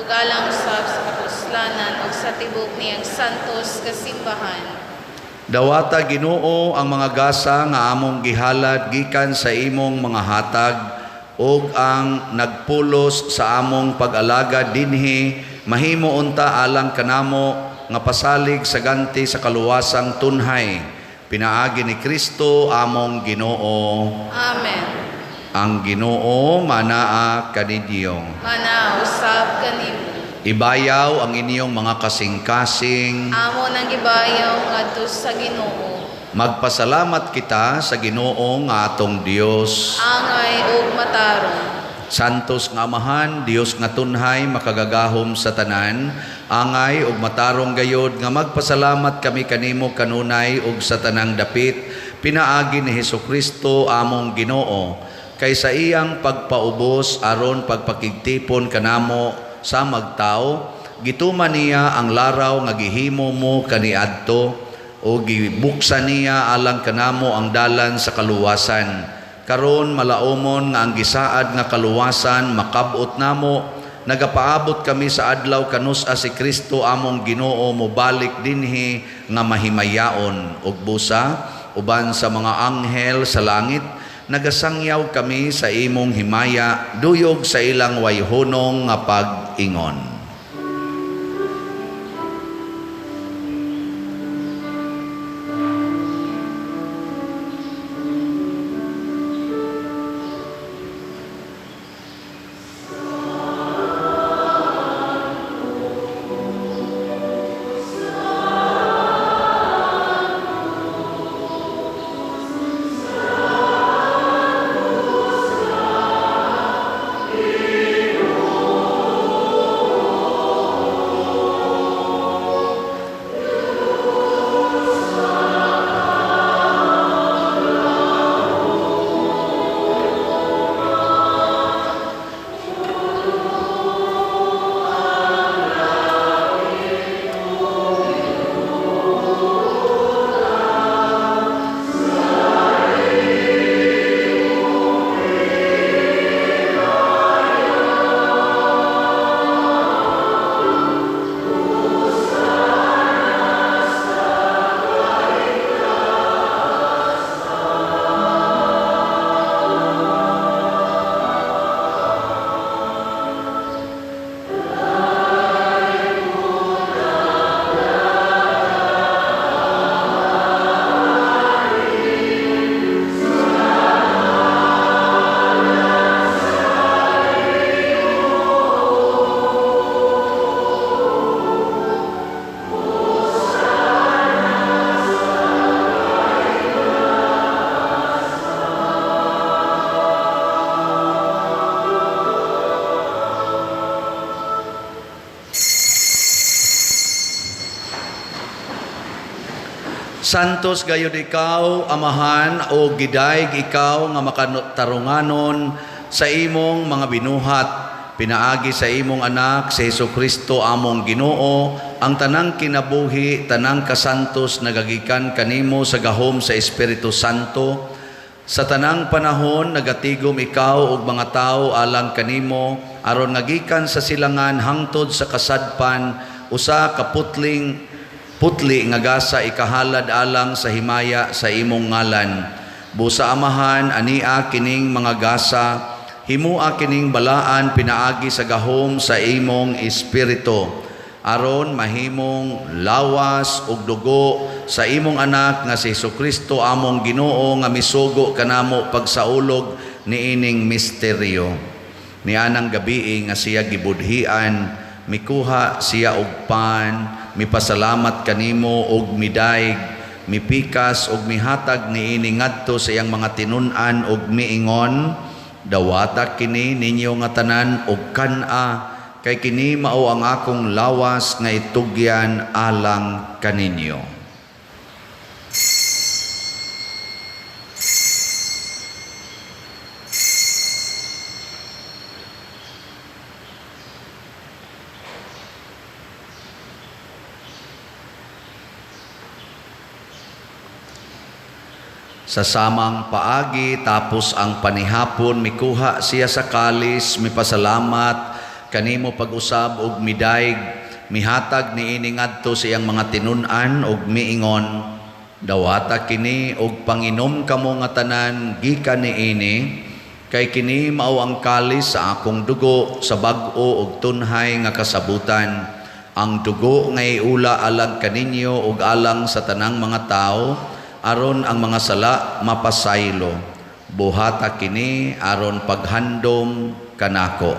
ug alang usab sa kapuslanan ug sa tibok niyang santos kasimbahan. Dawata Ginoo ang mga gasa nga among gihalad gikan sa imong mga hatag ug ang nagpulos sa among pag-alagad dinhi mahimo unta alang kanamo nga pasalig sa ganti sa kaluwasang tunhay pinaagi ni Kristo among Ginoo. Amen. Ang Ginoo manaa kaninyo. Manaa usab kanimo. Ibayaw ang inyong mga kasing-kasing. Amo nang gibayaw ngadto sa Ginoo. Magpasalamat kita sa Ginoo nga atong Dios. Angay ug matarong. Santos nga Amahan, Dios nga tunhay, makagagahom sa tanan, angay ug matarong gayod nga magpasalamat kami kanimo kanunay ug sa tanang dapit, pinaagi ni Hesukristo among Ginoo, kay sa iyang pagpaubos aron pagpakigtipon kanamo sa magtao, gituman niya ang laraw nga gihimo mo kaniadto o gibuksan niya alang kanamo ang dalan sa kaluwasan. Karon malaumon nga ang gisaad nga kaluwasan makab-ot namo, nagapaabot kami sa adlaw kanus-a si Kristo among Ginoo mobalik dinhi nga mahimayaon ug busa uban sa mga anghel sa langit nagasangyaw kami sa imong himaya duyog sa ilang wayhunong nga pag-ingon. Santos gayud ikaw, Amahan, o gidayeg ikaw nga makatarunganon sa imong mga binuhat, pinaagi sa imong anak si Hesukristo among Ginoo, ang tanang kinabuhi, tanang kasantos nagagikan kanimo sa gahom sa Espiritu Santo. Sa tanang panahon nagatigom ikaw og mga tawo alang kanimo aron ngagikan sa silangan hangtod sa kasadpan usa ka putling putli nga gasa ikahalad alang sa himaya sa imong ngalan. Busa Amahan, ania kining mga gasa, himua kining balaan pinaagi sa gahom sa imong espiritu, aron mahimong lawas ug dugo sa imong anak nga si Hesukristo among Ginoo nga misugo kanamo pagsaulog niining misteryo. Nianang gabii nga siya gibudhian, mikuha siya og pan, mipasalamat kanimo og midayeg, mipikas og mihatag niini ngadto sa iyang mga tinun-an og miingon, dawata kini ninyo nga tanan og kan-a, kay kini mao ang akong lawas nga itugyan alang kaninyo. Sa samang paagi, tapos ang panihapon, mikuha siya sa kalis, mipasalamat kanimo pag-usab og midayeg, mihatag niini ngadto sa iyang mga tinun-an og miingon, dawata kini og panginom kamo nga tanan gikan niini, kay kini mao ang kalis sa akong dugo sa bag-o og tunhay nga kasabutan, ang dugo nga iula alang kaninyo ug alang sa tanang mga tawo, aron ang mga sala mapasaylo. Buhata kini aron paghandom kanako.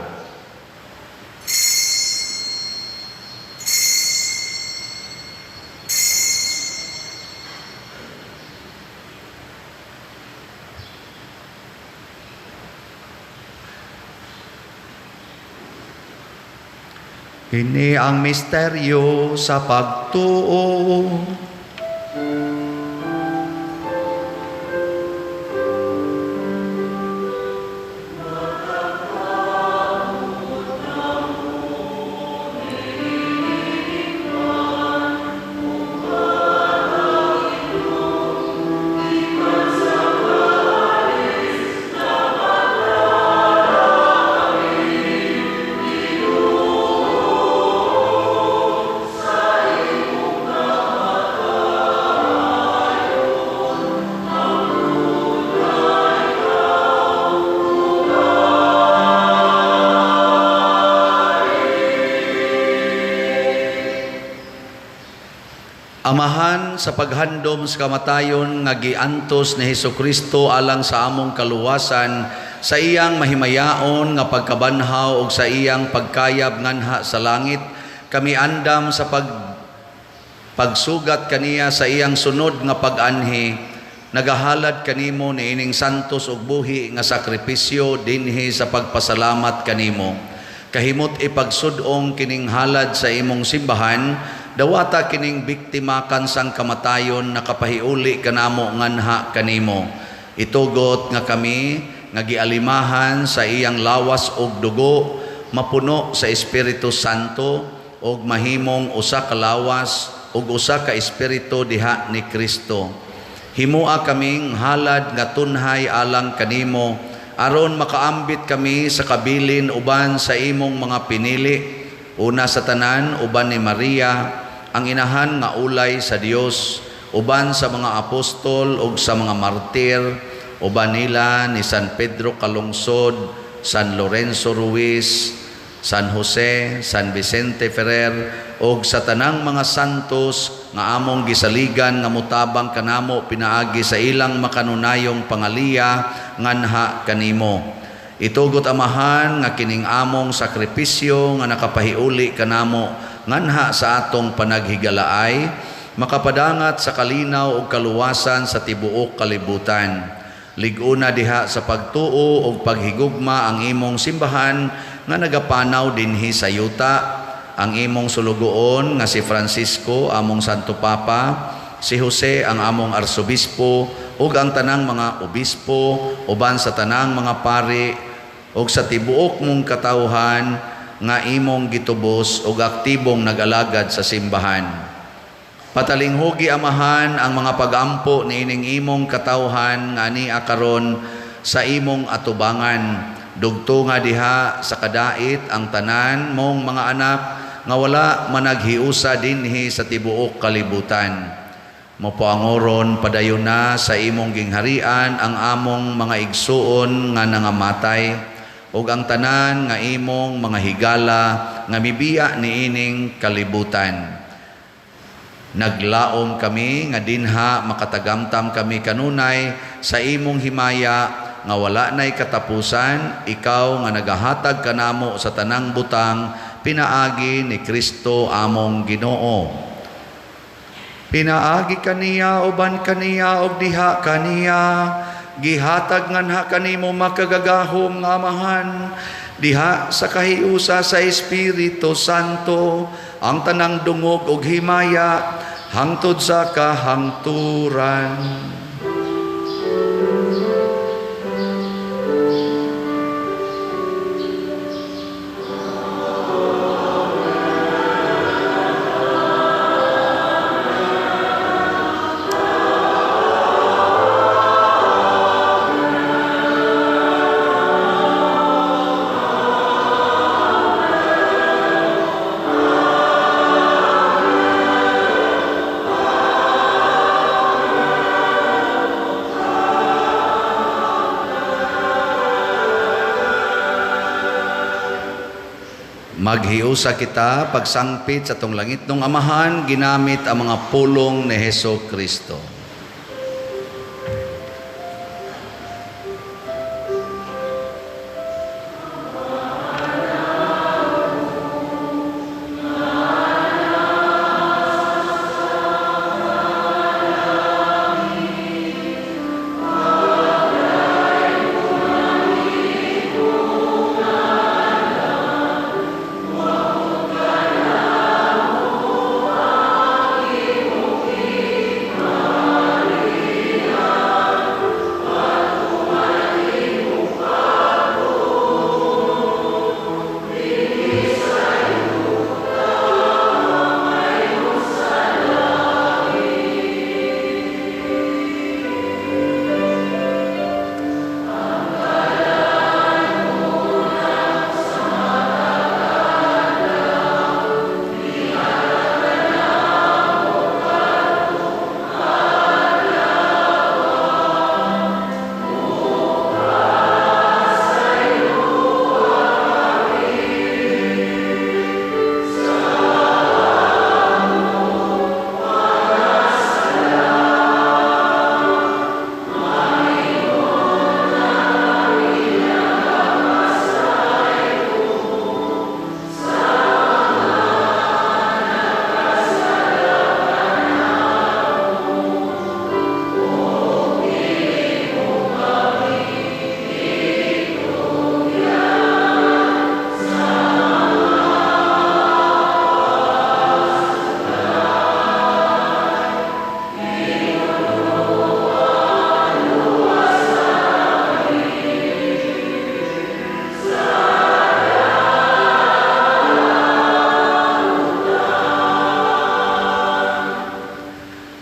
Ini ang misteryo sa pagtuo. Amahan, sa paghandom sa kamatayon nga giantos ni Hesukristo alang sa among kaluwasan, sa iyang mahimayaon nga pagkabanhaw ug sa iyang pagkayab nganha sa langit, kami andam sa pagsugat kaniya sa iyang sunod nga pag-anhi, nagahalad kanimo niining santos ug buhi nga sakripisyo dinhi sa pagpasalamat kanimo. Kahimot ipagsud-ong kining halad sa imong simbahan, dawata kining biktima kansang kamatayon nakapahiuli kanamo nganha kanimo. Itugot nga kami nga gialimahan sa iyang lawas ug dugo, mapuno sa Espiritu Santo ug mahimong usa ka lawas ug usa ka espiritu diha ni Kristo. Himua kaming halad nga tunhay alang kanimo, aron makaambit kami sa kabilin uban sa imong mga pinili. Una sa tanan uban ni Maria, ang inahan nga ulay sa Dios, uban sa mga apostol ug sa mga martir, uban nila ni San Pedro Calungsod, San Lorenzo Ruiz, San Jose, San Vicente Ferrer, ug sa tanang mga santos nga among gisaligan nga motabang kanamo pinaagi sa ilang makanunayong pangaliya nganha kanimo. Itugot Amahan nga kining among sakripisyo nga nakapahiuli kanamo nganha sa atong panaghigalaay, makapadangat sa kalinaw ug kaluwasan sa tibuok kalibutan. Lig-una diha sa pagtuo ug paghigugma ang imong simbahan nga nagapanaw dinhi sa yuta, ang imong sulugoon nga si Francisco among Santo Papa, si Jose ang among arsobispo, ug ang tanang mga obispo uban sa tanang mga pari ug sa tibuok mong katawhan nga imong gitubos ug aktibong nag-alagad sa simbahan. Patalinghugi Amahan ang mga pagampo niining imong katawhan nga ania karon sa imong atubangan. Dugto nga diha sa kadait ang tanan mong mga anak nga wala managhiusa dinhi sa tibuok kalibutan. Mopaangoron padayon na sa imong gingharian ang among mga igsuon nga nangamatay ug ang tanan nga imong mga higala nga mibiya niining kalibutan. Naglaom kami nga dinha makatagamtam kami kanunay sa imong himaya nga wala nay katapusan, ikaw nga nagahatag kanamo sa tanang butang pinaagi ni Kristo among Ginoo. Pinaagi kaniya uban kaniya ug diha kaniya, gihatag nganha kanimo makagagahom nga Amahan, diha sa kahiusa sa Espiritu Santo ang tanang dungog ug himaya hangtod sa kahangturan. Maghiusa kita pagsangpit sa tong langit ng Amahan, ginamit ang mga pulong ni Heso Kristo.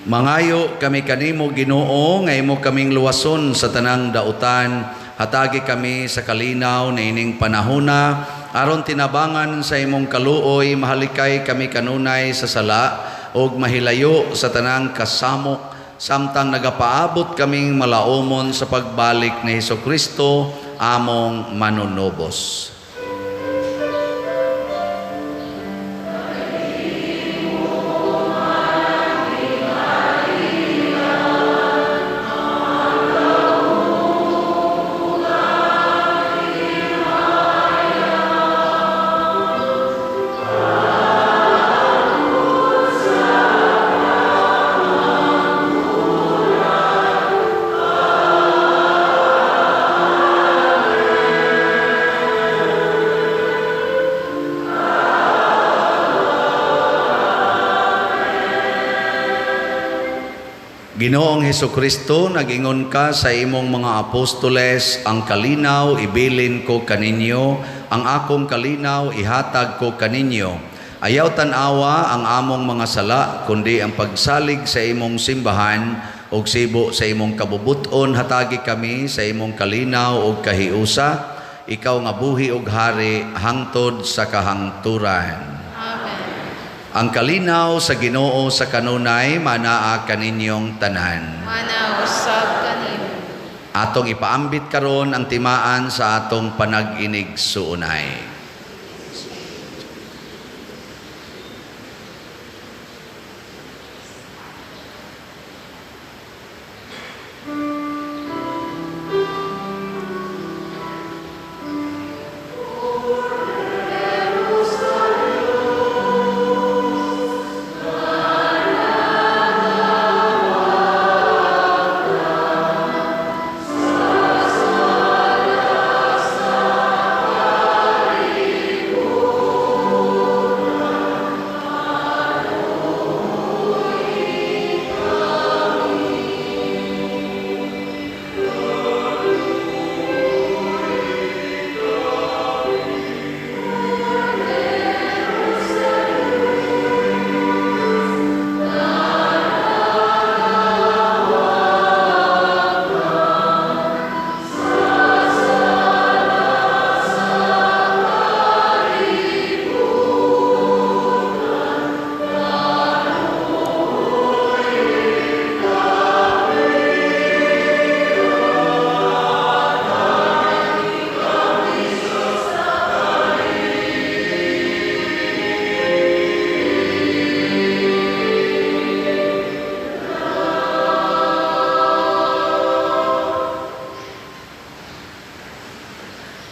Mangayo kami kanimo, Ginoo, nga imo kaming luwason sa tanang dautan. Hatagi kami sa kalinaw na ining panahona, aron tinabangan sa imong kaluoy, mahalikay kami kanunay sa sala ug mahilayo sa tanang kasamok, samtang nagapaabot kaming malaumon sa pagbalik ni Hesukristo among manunubos. Ginoong Hesukristo, nag-ingon ka sa imong mga apostoles, ang kalinaw ibilin ko kaninyo, ang akong kalinaw ihatag ko kaninyo. Ayaw tan-awa ang among mga sala, kundi ang pagsalig sa imong simbahan ug sibo sa imong kabubuton, hatagi kami sa imong kalinaw ug kahiusa. Ikaw nga buhi ug hari hangtod sa kahangturan. Ang kalinaw sa Ginoo sa kanunay manaa kaninyong tanan. Mana usab kanimo. Atong ipaambit karon ang timaan sa atong panag-inig suunay.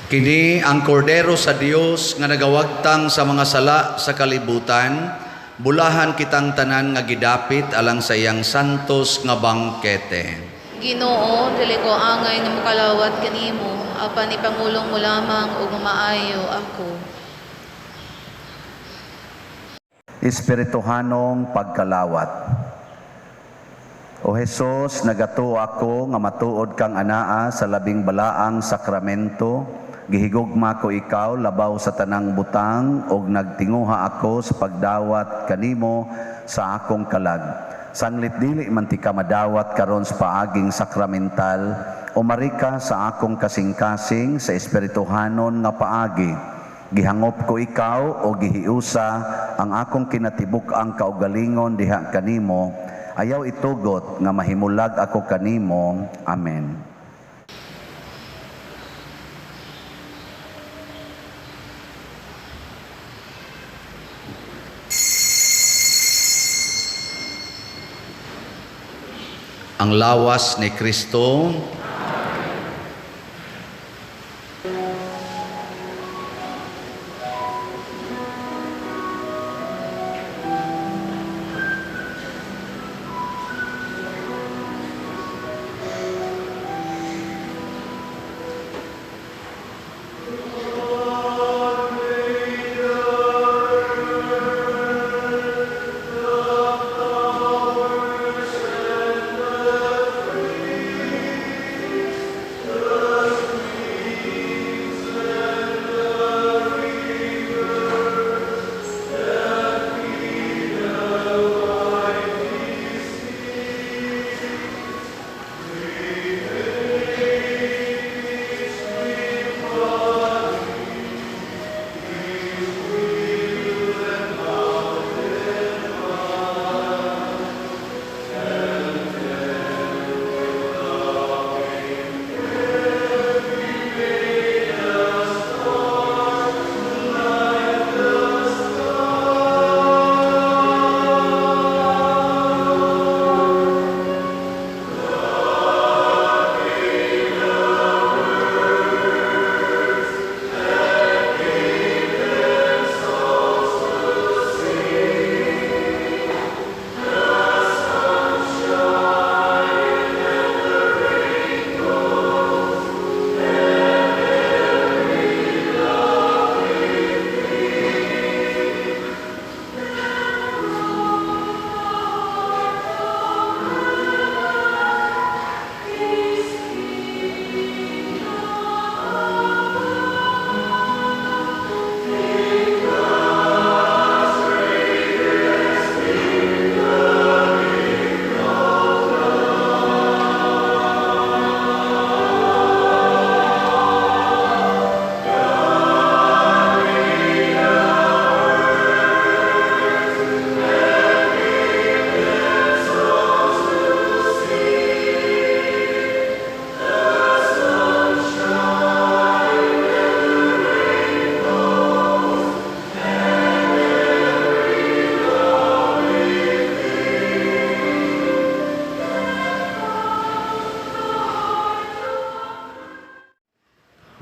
Kini ang kordero sa Dios nga nagawagtang sa mga sala sa kalibutan, bulahan kitang tanan nga gidapit alang sa iyang santos nga bangkete. Ginoo, dili ko angay nga makalawat kanimo, apan ipangulong mo lamang ug maayo ako. Espirituhanong pagkalawat. O Hesus, nagatuo ako nga matuod kang anaa sa labing balaang sakramento. Gihigugma ko ikaw labaw sa tanang butang og nagtinguha ako sa pagdawat kanimo sa akong kalag. Sanglit dili man ti ka madawat karon sa paaging sakramental, umari ka sa akong kasing-kasing sa espirituhanon nga paagi. Gihangop ko ikaw o gihiusa ang akong kinatibuk-ang kaugalingon diha kanimo. Ayaw itugot nga mahimulag ako kanimo. Amen. Ang lawas ni Kristo.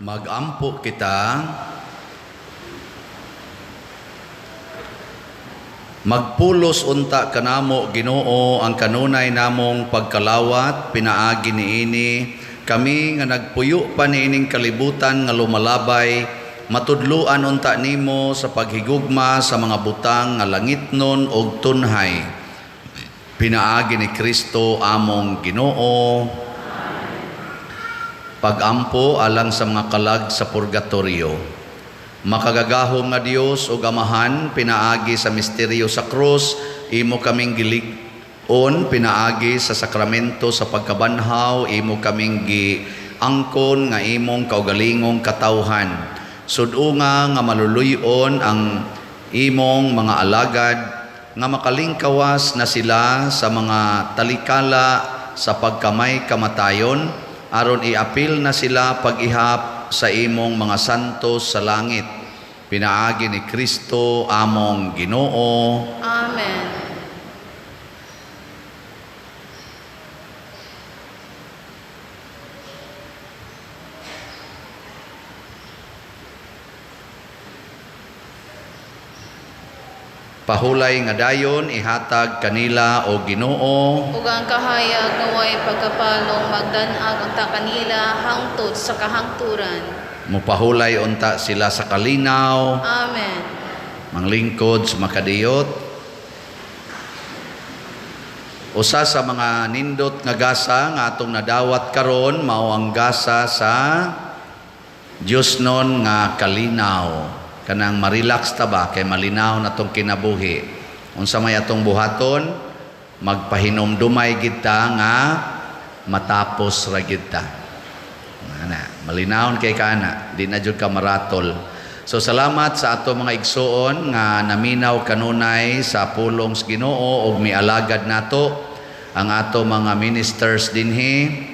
Magampo kita. Magpulos unta kanamo, Ginoo, ang kanunay namong pagkalawat pinaagi niini kami nga nagpuyo pa niining kalibutan nga lumalabay, matudluan unta nimo sa paghigugma sa mga butang nga langitnon og tunhay, pinaagi ni Kristo among Ginoo. Pagampo alang sa mga kalag sa purgatorio. Makagagahom nga Dios ug Amahan, pinaagi sa misteryo sa krus, imo kaming gilig-on, pinaagi sa sakramento sa pagkabanhaw, imo kaming giangkon nga imong kaugalingong katawhan. Sud-unga nga maluluy-on ang imong mga alagad, nga makalingkawas na sila sa mga talikala sa pagkamay kamatayon, aron iapil na sila pag-ihap sa imong mga santos sa langit, pinaagi ni Kristo among Ginoo. Amen. Pahulay nga dayon ihatag kanila, o Ginoo, ug ang kahayag nga way pagkapalong magdan-ag unta kanila hangtod sa kahangturan. Mupahulay unta sila sa kalinaw. Amen. Manglingkod sa makadiyot. Usa sa mga nindot nga gasa nga atong nadawat karon mao ang gasa sa Dios non nga kalinaw. Kanang marelax ta ba kay malinaw na tong kinabuhi. Unsa may atong buhaton, magpahinumdumay gid ta nga matapos ra gid ta. Ana, malinawon kay kana, di na jud ka maratol. So salamat sa ato mga igsuon nga naminaw kanunay sa pulong sa Ginoo ug mialagad nato ang ato mga ministers dinhi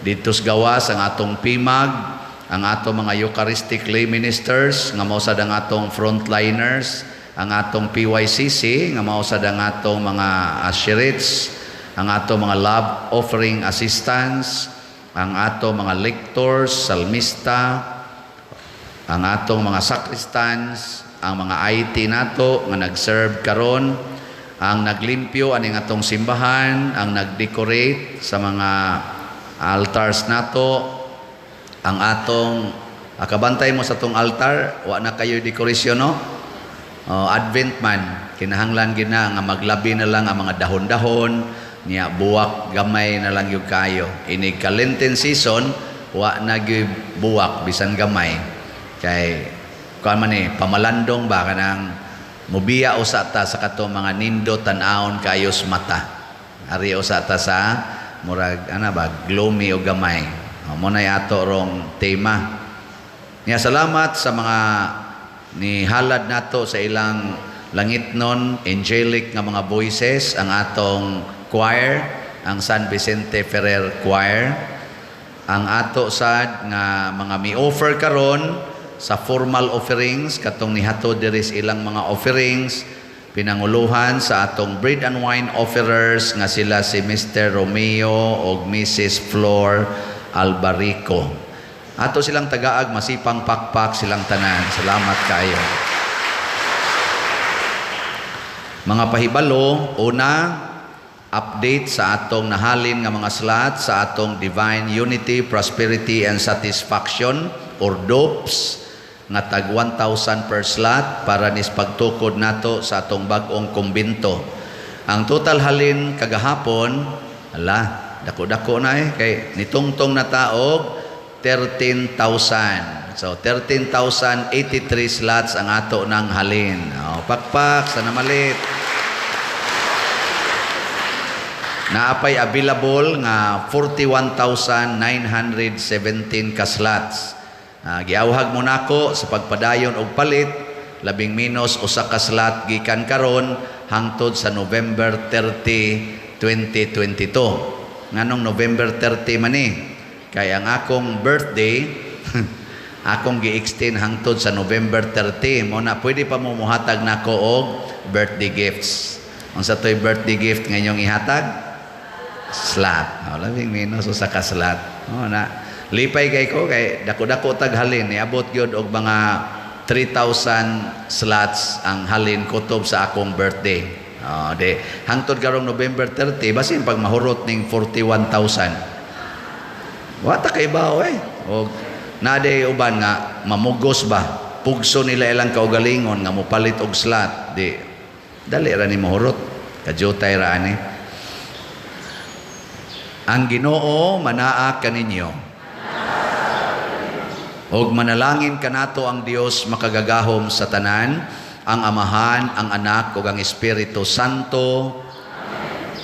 didto sa gawas, ang atong PIMAG, ang ato mga Eucharistic lay ministers nga mao sad ang atong frontliners, ang atong PYCC nga mao sad ang atong mga asherets, ang ato mga love offering assistants, ang ato mga lectors, salmista, ang atong mga sacristans, ang mga IT nato nga nag-serve karon, ang naglimpyo aning atong simbahan, ang nag-decorate sa mga altars nato, ang atong akabantay mo sa atong altar, wa na kayo dekorasyon, no? Oh, Advent man, kinahanglan gid na nga maglabi na lang ang mga dahon-dahon, niya buwak gamay na lang gyud kayo. Inig ka Lenten season, wa na gyud buwak bisan gamay. Kay kuan man ni pamalandong ba kanang mubiya usa ta sa kato mga nindo tan-awon kayos mata. Ari usa ta sa murag ana ba gloomy o gamay. O, mo nay ato rong tema. Nya salamat sa mga nihalad nato sa ilang langitnon angelic nga mga voices, ang atong choir, ang San Vicente Ferrer Choir, ang ato sad nga mga mi-offer karon sa formal offerings katong nihatod diri sa ilang mga offerings, pinanguluhan sa atong bread and wine offerers nga sila si Mr. Romeo og Mrs. Flor Albarico. Ato silang tagaag, masipang pakpak silang tanan. Salamat kayo. Mga pahibalo, una, update sa atong nahalin nga mga slot sa atong Divine Unity, Prosperity and Satisfaction or DOPS nga tag 1,000 per slot para nis pagtukod nato sa atong bag-ong kumbinto. Ang total halin kagahapon, ala, dako-dako na kay nitungtong na taog 13,000. So 13,083 slots ang ato nang halin. O, pakpak sa namalit. Naapay available nga 41,917 ka slots. Giawhag mo nako sa pagpadayon og palit, labing minus usa ka slot gikan karon hangtod sa November 30, 2022. Nganong November 30 man ni? Kay ang akong birthday akong gi-extend hangtod sa November 30. Mo na pwede pa mo mohatag nako og birthday gifts. Unsa toy birthday gift nga inyong ihatag? Slot. Oh, labing minus usa ka slot. Oh, na. Lipay kay ko kay dako-dako tag halin, niabot gyud og mga 3,000 slots ang halin kutob sa akong birthday. Oh, di hangtod karong November 30, basin pag mahurot ning 41,000. Wa ta kay bawo eh. Og nade uban nga mamugos ba? Pugso nila ilang kaugalingon nga mopalit og slot, di dali ra ni mahurot. Kajutay ra ani. Ang Ginoo manaa kaninyo. Og manalangin kanato ang Dios makagagahom sa tanan, ang Amahan, ang Anak ug ang Espiritu Santo.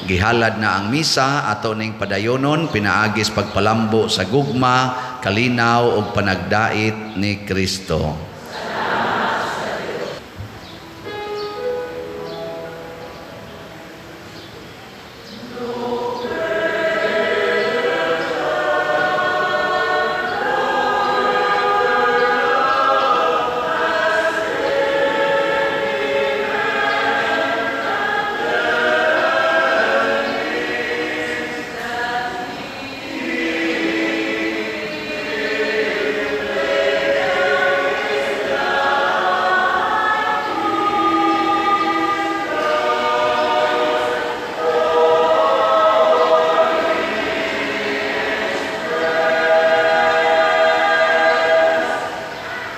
Gihalad na ang misa, ato ning padayonon pinaagis pagpalambo sa gugma, kalinaw ug panagdait ni Kristo.